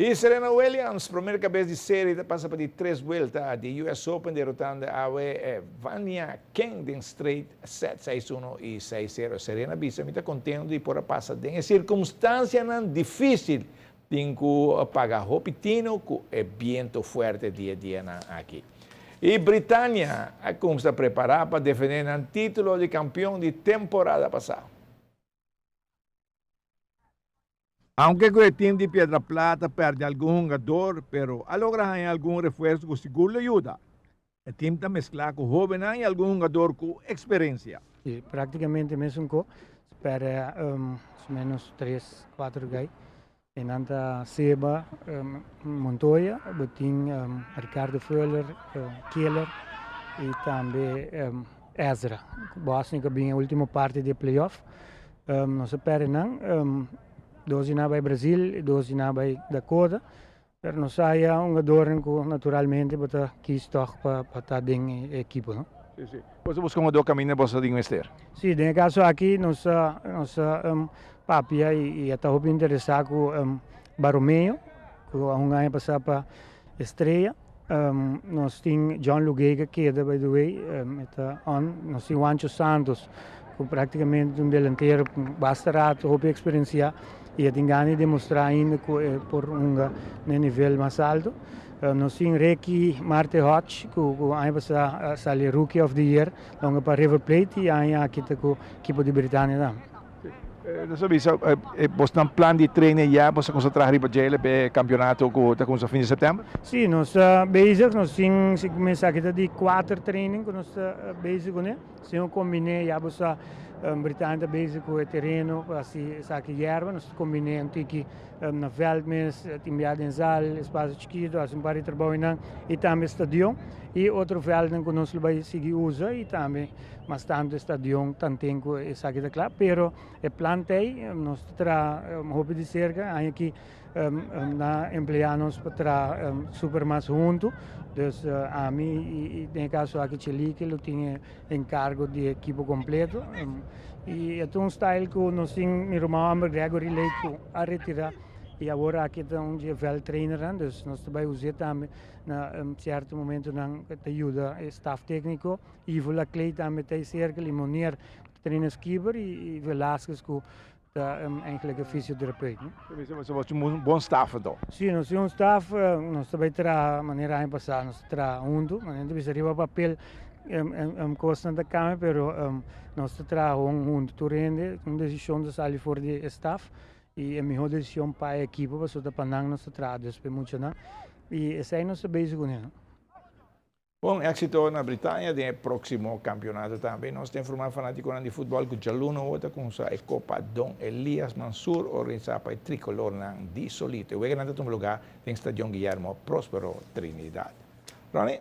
Y Serena Williams, prome cabes di serie, ta pasa pa di tres vuelta di US Open, derotando awe Vania King den straight set 6-1 y 6-0. Serena a bisa, Mi ta contento di por a pasa den e circunstancianan dificil, tin cu paga hopi tino cu e biento fuerte di e dianan aki. Y Britannia a cuminsa prepara pa defende nan titulo di campeon di temporada pasa. Aunke ku e tim di Piedra Plata pèrdè algun hungador, pero a logra haña algun refuerso ku sigur lo yuda. E tim ta mesklá ku hóbennan i algun hungador ku eksperensia. Si, praktikamente mesun ko. Spera mas o menos tres, kuater gai. E nan ta Seba Montoya, bo tin Ricardo Fuller, Keller i tambe Ezra. Bosnia ku a bin e ultimo parti di e playoff. Nos a perde nan, dos di nan bai Brazil i dos di nan bai Dakota, pero nos a haya hungadornan ku naturalmente bo ta kis tòg pa pa ta den e ekipo no. Si, si. Bo ta buska un hungador kaminda bo sa tin mester? Si, den e kaso aki nos a nos a papia i a ta hopi interesá ku Baromeo ku a hunga aña pasá pa Estrella. Nos tin John Luguey ke keda by the way, e ta on. Nos tin Juancho Santos ku praktikamente ta un delantero ku basta rato hopi eksperensia i e tin gana di demostrá ainda ku e por hunga na e nivel mas alto. Nos tin Ricky Marte Hodge ku ku aña pasá a sali Rookie of the Year, ta hunga pa River Plate i aña aki ta ku ekipo di Britania tambe. Nos a bisa e bosnan plan di training ya boso a cuminsa traha riba dje e campeonato cu ta cuminsa fin di september? Si, nos ta bezig, nos tin si cuminsa aki ta di cuater training cu nos ta bezig cune, si no combine ya bo sa Britania ta bezig cu e tereno pa haci esaki yerba, nos ta combine un tiki na veld mes, tin bia den zaal, espacio chikito, haci un par di trabou einan y tambe stadion y otro veldnan cu nos lo bay sigui usa y tambe Mas tantu e stadion tanten ku esaki ta kla, pero e plan ta ei, nos ta traha hopi di serka, aña aki na empleá nos pa traha super mas huntu, dus ami i den e kaso aki Chelike lo tin e enkargo di e ekipo kompleto i e ta un style ku nos tin mi ruman hòmber Gregory Lake ku a retirá i awor aki ta un dje vèldtrainernan, dus nos ta bai us'é tambe na sierto momentonan ta yuda e staf tékniko. Ivo Laclay tambe ta ei serka, Limonier ku ta traina skiper i Velasquez ku ta eigenlijk e fysioterapeut. Bo tin un bon staf anto? Si, nos tin un staf, nos ta bai traha manera aña pasá, nos ta traha huntu, manera ta bisa riba papel kosnan ta kambia pero nos ta traha huntu tur hende, un desishon ta sali for di e staf i e mihó desishon pa e ekipo pasobra ta pa nan nos ta traha, dus pa e muchanan i esei nos ta bezig kuné. Bon éxito na Britania den e próximo campeonato tambe. Nos ta informá fanátikonan di futbòl ku djaluna awor ta kuminsá e Copa Don Elias Mansur organisá pa e tricolornan di Solito. E weganan ta tuma lugá den Stadion Guillermo Prospero Trinidad. Ronnie.